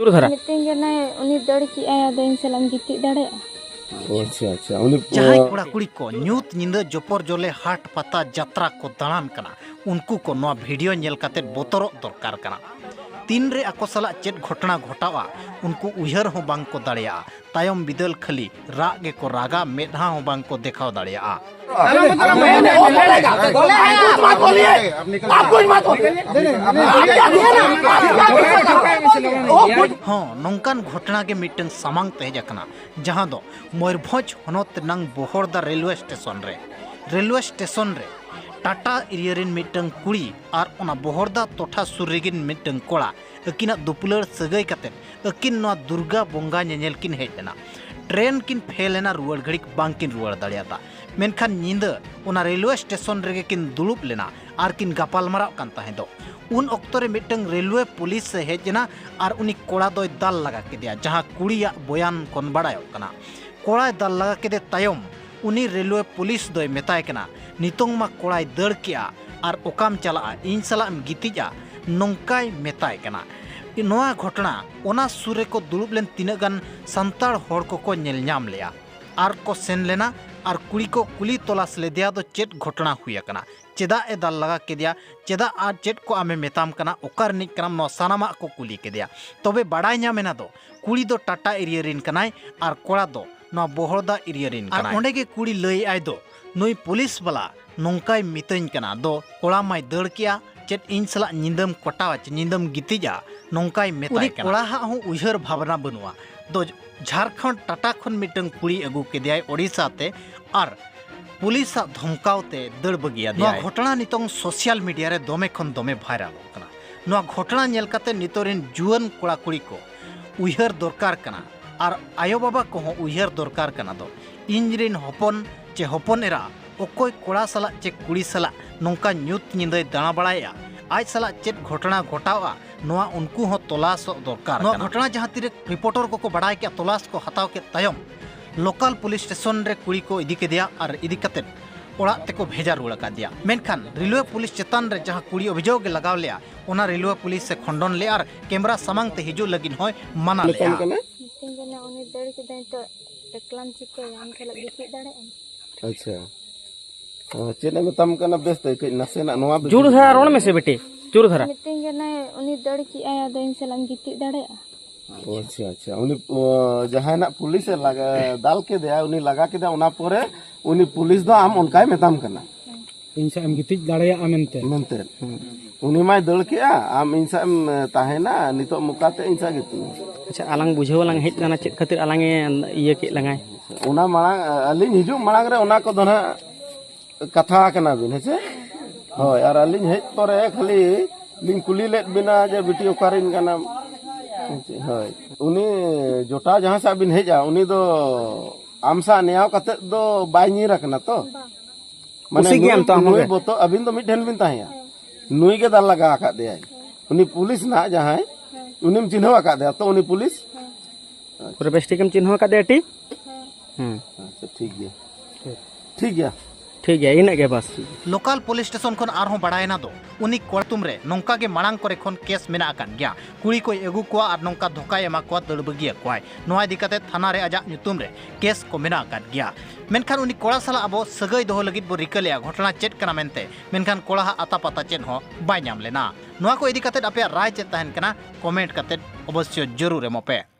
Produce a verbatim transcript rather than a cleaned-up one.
ᱡᱳᱨ ᱫᱷᱟᱨᱟ᱾ ᱢᱤᱫᱴᱮᱱ ᱜᱮ ᱱᱟᱭ ᱩᱱᱤ ᱫᱟᱹᱲ ᱠᱮᱜᱼᱟᱭ, ᱟᱫᱚ ᱤᱧ ᱥᱟᱞᱟᱜ ᱮᱢ ᱜᱤᱛᱤᱡ ᱫᱟᱲᱮᱭᱟᱜᱼᱟ? ᱚ, ᱟᱪᱪᱷᱟ, ᱟᱪᱪᱷᱟ᱾ ᱩᱱᱤ, ᱡᱟᱦᱟᱸᱭ ᱠᱚᱲᱟ ᱠᱩᱲᱤ ᱠᱚ ᱧᱩᱛ ᱧᱤᱫᱟᱹ ᱡᱚᱯᱚᱨ ᱡᱚᱞᱮ ᱦᱟᱴ ᱯᱟᱛᱟ ᱡᱟᱛᱨᱟ ᱠᱚ ᱫᱟᱬᱟᱱ ᱠᱟᱱᱟ, ᱩᱱᱠᱩ ᱠᱚ ᱱᱚᱣᱟ ᱵᱷᱤᱰᱤᱭᱳ ᱧᱮᱞ ᱠᱟᱛᱮ ᱵᱚᱛᱚᱨᱚᱜ ᱫᱚᱨᱠᱟᱨ ᱠᱟᱱᱟ᱾ ᱛᱤᱱᱨᱮ ᱟᱠᱚ ᱥᱟᱞᱟᱜ ᱪᱮᱫ ᱜᱷᱚᱴᱚᱱᱟ ᱜᱷᱚᱴᱟᱣᱜᱼᱟ, ᱩᱱᱠᱩ ᱩᱭᱦᱟᱹᱨ ᱦᱚᱸ ᱵᱟᱝ ᱠᱚ ᱫᱟᱲᱮᱭᱟᱜᱼᱟ᱾ ᱛᱟᱭᱚᱢ ᱵᱤᱫᱟᱹᱞ ᱠᱷᱟᱹᱞᱤ ᱨᱟᱜ ᱜᱮᱠᱚ ᱨᱟᱜᱟ, ᱢᱮᱫᱦᱟ ᱦᱚᱸ ᱵᱟᱝ ᱠᱚ ᱫᱮᱠᱷᱟᱣ ᱫᱟᱲᱮᱭᱟᱜᱼᱟ᱾ ᱦᱚᱸ, ᱱᱚᱝᱠᱟᱱ ᱜᱷᱚᱴᱚᱱᱟ ᱜᱮ ᱢᱤᱫᱴᱟᱝ ᱥᱟᱢᱟᱝ ᱛᱮ ᱦᱮᱡ ᱟᱠᱟᱱᱟ, ᱡᱟᱦᱟᱸ ᱫᱚ ᱢᱚᱭᱩᱨᱵᱷᱚᱸᱡᱽ ᱦᱚᱱᱚᱛ ᱨᱮᱱᱟᱝ ᱵᱚᱦᱚᱲᱫᱟ ᱨᱮᱞᱣᱮ ᱥᱴᱮᱥᱚᱱ ᱨᱮ, ᱨᱮᱞᱣᱮ ᱥᱴᱮᱥᱚᱱ ᱨᱮ ᱴᱟᱴᱟ ᱮᱨᱤᱭᱟ ᱨᱮᱱ ᱢᱤᱫᱴᱟᱝ ᱠᱩᱲᱤ ᱟᱨ ᱚᱱᱟ ᱵᱚᱦᱚᱲᱫᱟ ᱴᱚᱴᱷᱟ ᱥᱩᱨ ᱨᱮᱜᱤᱱ ᱢᱤᱫᱴᱟᱝ ᱠᱚᱲᱟ ᱟᱹᱠᱤᱱᱟᱜ ᱫᱩᱯᱩᱞᱟᱹᱲ ᱥᱟᱹᱜᱟᱹᱭ ᱠᱟᱛᱮᱫ ᱟᱹᱠᱤᱱ ᱱᱚᱣᱟ ᱫᱩᱨᱜᱟ ᱵᱚᱸᱜᱟ ᱧᱮᱧᱮᱞ ᱠᱤᱱ ᱦᱮᱡ ᱞᱮᱱᱟ᱾ ᱴᱨᱮᱱ ᱠᱤᱱ ᱯᱷᱮᱞ ᱮᱱᱟ, ᱨᱩᱣᱟᱹᱲ ᱜᱷᱟᱹᱲᱤᱡ ᱵᱟᱝ ᱠᱤᱱ ᱨᱩᱣᱟᱹᱲ ᱫᱟᱲᱮᱭᱟᱫᱟ᱾ ᱢᱮᱱᱠᱷᱟᱱ ᱧᱤᱫᱟᱹ ᱚᱱᱟ ᱨᱮᱞᱣᱮ ᱥᱴᱮᱥᱚᱱ ᱨᱮᱜᱮ ᱠᱤᱱ ᱫᱩᱲᱩᱵ ᱞᱮᱱᱟ ᱟᱨ ᱠᱤᱱ ᱜᱟᱯᱟᱞ ᱢᱟᱨᱟᱣ ᱠᱟᱱ ᱛᱟᱦᱮᱸ ᱫᱚ᱾ ᱩᱱ ᱚᱠᱛᱚ ᱨᱮ ᱢᱤᱫᱴᱟᱝ ᱨᱮᱞᱣᱮ ᱯᱩᱞᱤᱥ ᱮ ᱦᱮᱡ ᱮᱱᱟ ᱟᱨ ᱩᱱᱤ ᱠᱚᱲᱟ ᱫᱚᱭ ᱫᱟᱞ ᱞᱟᱜᱟ ᱠᱮᱫᱮᱭᱟ, ᱡᱟᱦᱟᱸ ᱠᱩᱲᱤᱭᱟᱜ ᱵᱚᱭᱟᱱ ᱠᱷᱚᱱ ᱵᱟᱲᱟᱭᱚᱜ ᱠᱟᱱᱟ᱾ ᱠᱚᱲᱟᱭ ᱫᱟᱞ ᱞᱟᱜᱟ ᱠᱮᱫᱮ ᱛᱟᱭᱚᱢ ᱩᱱᱤ ᱨᱮᱞᱣᱮ ᱯᱩᱞᱤᱥ ᱫᱚᱭ ᱢᱮᱛᱟᱭ ᱠᱟᱱᱟ, "ᱱᱤᱛᱚᱝ ᱢᱟ ᱠᱚᱲᱟᱭ ᱫᱟᱹᱲ ᱠᱮᱜᱼᱟ ᱟᱨ ᱚᱠᱟᱢ ᱪᱟᱞᱟᱜᱼᱟ, ᱤᱧ ᱥᱟᱞᱟᱜ ᱮᱢ ᱜᱤᱛᱤᱡᱼᱟ?" ᱱᱚᱝᱠᱟᱭ ᱢᱮᱛᱟᱭ ᱠᱟᱱᱟ᱾ ᱱᱚᱣᱟ ᱜᱷᱚᱴᱚᱱᱟ ᱚᱱᱟ ᱥᱩᱨ ᱨᱮᱠᱚ ᱫᱩᱲᱩᱵ ᱞᱮᱱ ᱛᱤᱱᱟᱹᱜ ᱜᱟᱱ ᱥᱟᱱᱛᱟᱲ ᱦᱚᱲ ᱠᱚᱠᱚ ᱧᱮᱞ ᱧᱟᱢ ᱞᱮᱜᱼᱟ ᱟᱨ ᱠᱚ ᱥᱮᱱ ᱞᱮᱱᱟ ᱟᱨ ᱠᱩᱲᱤ ᱠᱚ ᱠᱩᱞᱤ ᱛᱚᱞᱟᱥ ᱞᱮᱫᱮᱭᱟ ᱫᱚ ᱪᱮᱫ ᱜᱷᱚᱴᱚᱱᱟ ᱦᱩᱭ ᱟᱠᱟᱱᱟ, ᱪᱮᱫᱟᱜ ᱮ ᱫᱟᱞ ᱞᱟᱜᱟ ᱠᱮᱫᱮᱭᱟ, ᱪᱮᱫᱟᱜ ᱟᱨ ᱪᱮᱫ ᱠᱚ ᱟᱢᱮ ᱢᱮᱛᱟᱢ ᱠᱟᱱᱟ, ᱚᱠᱟ ᱨᱤᱱᱤᱡ ᱠᱟᱱᱟᱢ, ᱱᱚᱣᱟ ᱥᱟᱱᱟᱢᱟᱜ ᱠᱚ ᱠᱩᱞᱤ ᱠᱮᱫᱮᱭᱟ᱾ ᱛᱚᱵᱮ ᱵᱟᱲᱟᱭ ᱧᱟᱢ ᱮᱱᱟ ᱫᱚ ᱠᱩᱲᱤ ᱫᱚ ᱴᱟᱴᱟ ᱮᱨᱤᱭᱟ ᱨᱤᱱ ᱠᱟᱱᱟᱭ ᱟᱨ ᱠᱚᱲᱟ ᱫᱚ ᱱᱚᱣᱟ ᱵᱚᱦᱚᱲᱫᱟ ᱮᱨᱤᱭᱟ ᱨᱤᱱ ᱟᱨ ᱠᱟᱱᱟᱭ᱾ ᱚᱸᱰᱮ ᱜᱮ ᱠᱩᱲᱤ ᱞᱟᱹᱭᱮᱫ ᱟᱭ ᱫᱚ, ᱱᱩᱭ ᱯᱩᱞᱤᱥ ᱵᱟᱞᱟ ᱱᱚᱝᱠᱟᱭ ᱢᱤᱛᱟᱹᱧ ᱠᱟᱱᱟ ᱫᱚ, ᱠᱚᱲᱟ ᱢᱟᱭ ᱫᱟᱹᱲ ᱠᱮᱜᱼᱟ, ᱪᱮᱫ ᱤᱧ ᱥᱟᱞᱟᱜ ᱧᱤᱫᱟᱹᱢ ᱠᱚᱴᱟᱣᱟ ᱪᱮ ᱧᱤᱫᱟᱹᱢ ᱜᱤᱛᱤᱡᱼᱟ, ᱱᱚᱝᱠᱟᱭ ᱢᱮᱛᱟᱭ ᱩᱱᱤ ᱠᱟᱱᱟ᱾ ᱠᱚᱲᱟ ᱦᱟᱜ ᱦᱚᱸ ᱩᱭᱦᱟᱹᱨ ᱵᱷᱟᱵᱽᱱᱟ ᱵᱟᱹᱱᱩᱜᱼᱟ᱾ ᱫᱚ ᱡᱷᱟᱲᱠᱷᱚᱸᱰ ᱴᱟᱴᱟ ᱠᱷᱚᱱ ᱢᱤᱫᱴᱟᱝ ᱠᱩᱲᱤ ᱟᱹᱜᱩ ᱠᱮᱫᱮᱭᱟᱭ ᱳᱰᱤᱥᱟ ᱛᱮ, ᱟᱨ ᱯᱩᱞᱤᱥᱟᱜ ᱫᱷᱚᱢᱠᱟᱣ ᱛᱮ ᱫᱟᱹᱲ ᱵᱟᱹᱜᱤᱭᱟᱫᱮᱭᱟᱭ᱾ ᱱᱚᱣᱟ ᱜᱷᱚᱴᱚᱱᱟ ᱱᱤᱛᱚᱝ ᱥᱳᱥᱟᱞ ᱢᱤᱰᱤᱭᱟ ᱨᱮ ᱫᱚᱢᱮ ᱠᱷᱚᱱ ᱫᱚᱢᱮ ᱵᱷᱟᱭᱨᱟᱞᱚᱜ ᱠᱟᱱᱟ᱾ ᱱᱚᱣᱟ ᱜᱷᱚᱴᱚᱱᱟ ᱧᱮᱞ ᱠᱟᱛᱮ ᱱᱤᱛᱚᱜ ᱨᱮᱱ ᱡᱩᱣᱟᱹᱱ ᱠᱚᱲᱟ ᱠᱩᱲᱤ ᱠᱚ ᱩᱭᱦᱟᱹᱨ ᱫᱚᱨᱠᱟᱨ ᱠᱟᱱᱟ ᱟᱨ ᱟᱭᱳ ᱵᱟᱵᱟ ᱠᱚᱦᱚᱸ ᱩᱭᱦᱟᱹᱨ ᱫᱚᱨᱠᱟᱨ ᱠᱟᱱᱟ ᱫᱚ, ᱤᱧ ᱨᱮᱱ ᱦᱚᱯᱚᱱ ᱪᱮ ᱦᱚᱯᱚᱱ ᱮᱨᱟ ᱚᱠᱚᱭ ᱠᱚᱲᱟ ᱥᱟᱞᱟᱜ ᱪᱮ ᱠᱩᱲᱤ ᱥᱟᱞᱟᱜ ᱱᱚᱝᱠᱟ ᱧᱩᱛ ᱧᱤᱫᱟᱹᱭ ᱫᱟᱬᱟ ᱵᱟᱲᱟᱭᱮᱫᱼᱟ, ᱟᱡ ᱥᱟᱞᱟᱜ ᱪᱮᱫ ᱜᱷᱚᱴᱚᱱᱟ ᱜᱷᱚᱴᱟᱣᱼᱟ, ᱱᱚᱣᱟ ᱩᱱᱠᱩ ᱦᱚᱸ ᱛᱚᱞᱟᱥᱚᱜ ᱫᱚᱨᱠᱟᱨ ᱱᱚᱣᱟ ᱠᱟᱱᱟ᱾ ᱜᱷᱚᱴᱚᱱᱟ ᱡᱟᱦᱟᱸ ᱛᱤᱨᱮ ᱨᱤᱯᱳᱨᱴᱚᱨ ᱠᱚᱠᱚ ᱵᱟᱲᱟᱭ ᱠᱮᱫᱼᱟ, ᱛᱚᱞᱟᱥ ᱠᱚ ᱦᱟᱛᱟᱣ ᱠᱮᱫ ᱛᱟᱭᱚᱢ ᱞᱳᱠᱟᱞ ᱯᱩᱞᱤᱥ ᱥᱴᱮᱥᱚᱱ ᱨᱮ ᱠᱩᱲᱤ ᱠᱚ ᱤᱫᱤ ᱠᱮᱫᱮᱭᱟ ᱟᱨ ᱤᱫᱤ ᱠᱟᱛᱮᱫ ᱚᱲᱟᱜ ᱛᱮᱠᱚ ᱵᱷᱮᱡᱟ ᱨᱩᱣᱟᱹᱲ ᱟᱠᱟᱫᱮᱭᱟ᱾ ᱢᱮᱱᱠᱷᱟᱱ ᱨᱮᱞᱣᱮ ᱯᱩᱞᱤᱥ ᱪᱮᱛᱟᱱ ᱨᱮ ᱡᱟᱦᱟᱸ ᱠᱩᱲᱤ ᱚᱵᱷᱤᱡᱳᱜᱽ ᱮ ᱞᱟᱜᱟᱣ ᱞᱮᱫᱼᱟ, ᱚᱱᱟ ᱨᱮᱞᱣᱮ ᱯᱩᱞᱤᱥ ᱮ ᱠᱷᱚᱸᱰᱚᱱ ᱞᱮᱫᱼᱟ ᱟᱨ ᱠᱮᱢᱨᱟ ᱥᱟᱢᱟᱝ ᱛᱮ ᱦᱤᱡᱩᱜ ᱞᱟᱹᱜᱤᱫ ᱦᱚᱸᱭ ᱢᱟᱱᱟ ᱞᱮᱫᱼᱟ᱾ ᱢᱤᱛᱟᱹᱧ ᱠᱟᱱᱟ, ᱩᱱᱤ ᱫᱟᱹᱲ ᱠᱮᱫᱟᱭ, ᱱᱤᱛᱚᱜ ᱮᱠᱞᱟᱢ ᱪᱤᱠᱟᱹᱭᱟ? ᱟᱢ ᱥᱟᱞᱟᱜ ᱜᱤᱛᱤᱡ ᱫᱟᱲᱮᱭᱟᱜ ᱟᱢ? ᱟᱪᱪᱷᱟ᱾ ᱚ, ᱪᱮᱫ ᱮ ᱢᱮᱛᱟᱢ ᱠᱟᱱᱟ? ᱵᱮᱥ ᱛᱮ ᱠᱟᱹᱡ ᱱᱟᱥᱮᱱᱟᱜ ᱱᱚᱣᱟ ᱵᱮᱥ ᱡᱳᱨ ᱫᱷᱟᱨᱟ ᱨᱚᱲ ᱢᱮᱥᱮ ᱵᱤᱴᱤ, ᱡᱳᱨ ᱫᱷᱟᱨᱟ᱾ ᱢᱤᱛᱟᱹᱧ ᱠᱟᱱᱟᱭ, ᱩᱱᱤ ᱫᱟᱹᱲ ᱠᱮᱜᱼᱟᱭ, ᱟᱫᱚ ᱤᱧ ᱥᱟᱞᱟᱜ ᱮᱢ ᱜᱤᱛᱤᱡ ᱫᱟᱲᱮᱭᱟᱜᱼᱟ? ᱚ, ᱟᱪᱪᱷᱟ, ᱟᱪᱪᱷᱟ᱾ ᱩᱱᱤ, ᱚ, ᱡᱟᱦᱟᱸᱭ ᱱᱟᱜ ᱯᱩᱞᱤᱥ ᱮ ᱞᱟᱜᱟ, ᱫᱟᱞ ᱠᱮᱫᱮᱭᱟ, ᱩᱱᱤ ᱞᱟᱜᱟ ᱠᱮᱫᱟ, ᱚᱱᱟ ᱯᱚᱨᱮ ᱩᱱᱤ ᱯᱩᱞᱤᱥ ᱫᱚ ᱟᱢ ᱚᱱᱠᱟᱭ ᱢᱮᱛᱟᱢ ᱠᱟᱱᱟ᱾ ᱤᱧ ᱥᱟᱶ ᱮᱢ ᱜᱤᱛᱤᱡ ᱫᱟᱲᱮᱭᱟᱜᱼᱟ ᱢᱮᱱᱛᱮ᱾ ᱢᱮᱱᱛᱮ᱾ ᱩᱱᱤ ᱢᱟᱭ ᱫᱟᱹᱲ ᱠᱮᱜᱼᱟ, ᱟᱢ ᱤᱧ ᱥᱟᱶ ᱮᱢ ᱛᱟᱦᱮᱱᱟ, ᱱᱤᱛᱚᱜ ᱢᱚᱠᱟᱛᱮ ᱤᱧ ᱥᱟᱶ ᱜᱤᱛᱤᱡ ᱢᱮ᱾ ᱟᱪᱪᱷᱟ, ᱟᱞᱟᱝ ᱵᱩᱡᱷᱟᱹᱣ ᱟᱞᱟᱝ ᱦᱮᱡ ᱞᱮᱱᱟ, ᱪᱮᱫ ᱠᱷᱟᱹᱛᱤᱨ ᱟᱞᱟᱝ ᱮ ᱤᱭᱟᱹ ᱠᱮᱫ ᱞᱟᱝᱟᱭ? ᱚᱱᱟ ᱢᱟᱲᱟᱝ, ᱟᱹᱞᱤᱧ ᱦᱤᱡᱩᱜ ᱢᱟᱲᱟᱝ ᱨᱮ ᱚᱱᱟ ᱠᱚᱫᱚ ᱱᱟᱦᱟᱜ ᱠᱟᱛᱷᱟ ᱠᱟᱱᱟ ᱵᱤᱱ, ᱦᱮᱸ ᱥᱮ? ᱦᱳᱭ, ᱟᱨ ᱟᱹᱞᱤᱧ ᱦᱮᱡ ᱯᱚᱨᱮ ᱠᱷᱟᱹᱞᱤ ᱞᱤᱧ ᱠᱩᱞᱤ ᱞᱮᱫ ᱵᱤᱱᱟ ᱡᱮ, "ᱵᱤᱴᱤ, ᱚᱠᱟᱨᱮᱱ ᱠᱟᱱᱟᱢ?" ᱦᱳᱭ, ᱩᱱᱤ ᱡᱚᱴᱟᱣ ᱡᱟᱦᱟᱸ ᱥᱟᱶ ᱵᱤᱱ ᱦᱮᱡᱼᱟ, ᱩᱱᱤ ᱫᱚ ᱟᱢ ᱥᱟᱶ ᱱᱮᱭᱟᱣ ᱠᱟᱛᱮᱫ ᱫᱚ ᱵᱟᱭ ᱧᱤᱨ ᱟᱠᱟᱱᱟ ᱛᱚ? ᱵᱟᱝ᱾ ᱢᱟᱱᱮ ᱠᱩᱥᱤ ᱜᱮᱭᱟᱢ ᱱᱩᱭ, ᱛᱚ ᱟᱢ ᱦᱚᱸ ᱱᱩᱭ ᱜᱮ? ᱵᱚᱛᱚᱨ, ᱟᱹᱵᱤᱱ ᱫᱚ ᱢᱤᱫ ᱴᱷᱮᱱ ᱵᱤᱱ ᱛᱟᱦᱮᱸᱭᱟ᱾ ᱦᱮᱸ᱾ ᱱᱩᱭ ᱜᱮ ᱫᱟᱞ ᱞᱟᱜᱟ ᱟᱠᱟᱫ ᱫᱮᱭᱟᱭ᱾ ᱦᱮᱸ᱾ ᱩᱱᱤ ᱯᱩᱞᱤᱥ ᱱᱟᱦᱟᱜ ᱡᱟᱦᱟᱸᱭ, ᱦᱮᱸ᱾ ᱩᱱᱤᱢ ᱪᱤᱱᱦᱟᱹᱣ ᱟᱠᱟᱫ ᱫᱮᱭᱟ ᱛᱚ, ᱩᱱᱤ ᱯᱩᱞᱤᱥ? ᱦᱮᱸ᱾ ᱯᱩᱨᱟᱹ ᱵᱮᱥ ᱴᱷᱤᱠᱮᱢ ᱪᱤᱱᱦᱟᱹᱣ ᱟᱠᱟᱫ ᱫᱮᱭᱟ ᱴᱤ? ᱦᱮᱸ᱾ ᱦᱮᱸ᱾ ᱟᱪᱪᱷᱟ, ᱴᱷᱤᱠ ᱜᱮᱭᱟ᱾ ᱴᱷᱤᱠ᱾ ᱴᱷᱤᱠ ᱜᱮᱭᱟ᱾ ᱴᱷᱤᱠ ᱜᱮᱭᱟ, ᱤᱱᱟᱹᱜ ᱜᱮ ᱵᱟᱥ᱾ ᱞᱳᱠᱟᱞ ᱯᱩᱞᱤᱥ ᱥᱴᱮᱥᱚᱱ ᱠᱷᱚᱱ ᱟᱨᱦᱚᱸ ᱵᱟᱲᱟᱭᱮᱱᱟ ᱫᱚ, ᱩᱱᱤ ᱠᱚᱲᱟ ᱧᱩᱛᱩᱢ ᱨᱮ ᱱᱚᱝᱠᱟ ᱜᱮ ᱢᱟᱲᱟᱝ ᱠᱚᱨᱮ ᱠᱷᱚᱱ ᱠᱮᱥ ᱢᱮᱱᱟᱜ ᱟᱠᱟᱫ ᱜᱮᱭᱟ᱾ ᱠᱩᱲᱤ ᱠᱚᱭ ᱟᱹᱜᱩ ᱠᱚᱣᱟ ᱟᱨ ᱱᱚᱝᱠᱟ ᱫᱷᱳᱠᱟᱭ ᱮᱢᱟ ᱠᱚᱣᱟ, ᱫᱟᱹᱲ ᱵᱟᱹᱜᱤᱭᱟ ᱠᱚᱣᱟᱭ᱾ ᱱᱚᱣᱟ ᱤᱫᱤ ᱠᱟᱛᱮ ᱛᱷᱟᱱᱟ ᱨᱮ ᱟᱡᱟᱜ ᱧᱩᱛᱩᱢ ᱨᱮ ᱠᱮᱥ ᱠᱚ ᱢᱮᱱᱟᱜ ᱟᱠᱟᱫ ᱜᱮᱭᱟ᱾ ᱢᱮᱱᱠᱷᱟᱱ ᱩᱱᱤ ᱠᱚᱲᱟ ᱥᱟᱞᱟᱜ ᱟᱵᱚ ᱥᱟᱹᱜᱟᱹᱭ ᱫᱚᱦᱚ ᱞᱟᱹᱜᱤᱫ ᱵᱚ ᱨᱤᱠᱟᱹ ᱞᱮᱜᱼᱟ, ᱜᱷᱚᱴᱚᱱᱟ ᱪᱮᱫ ᱠᱟᱱᱟ ᱢᱮᱱᱛᱮ, ᱢᱮᱱᱠᱷᱟᱱ ᱠᱚᱲᱟ ᱦᱟᱜ ᱟᱛᱟ ᱯᱟᱛᱟ ᱪᱮᱫ ᱦᱚᱸ ᱵᱟᱭ ᱧᱟᱢ ᱞᱮᱱᱟ᱾ ᱱᱚᱣᱟ ᱠᱚ ᱤᱫᱤ ᱠᱟᱛᱮ ᱟᱯᱮᱭᱟᱜ ᱨᱟᱭ ᱪᱮᱫ ᱛᱟᱦᱮᱱ ᱠᱟᱱᱟ? ᱠᱚᱢᱮᱱᱴ ᱠᱟᱛᱮ ᱚᱵᱚᱥᱥᱳᱭ ᱡᱟᱹᱨᱩᱲ ᱮᱢᱚᱜ ᱯᱮ᱾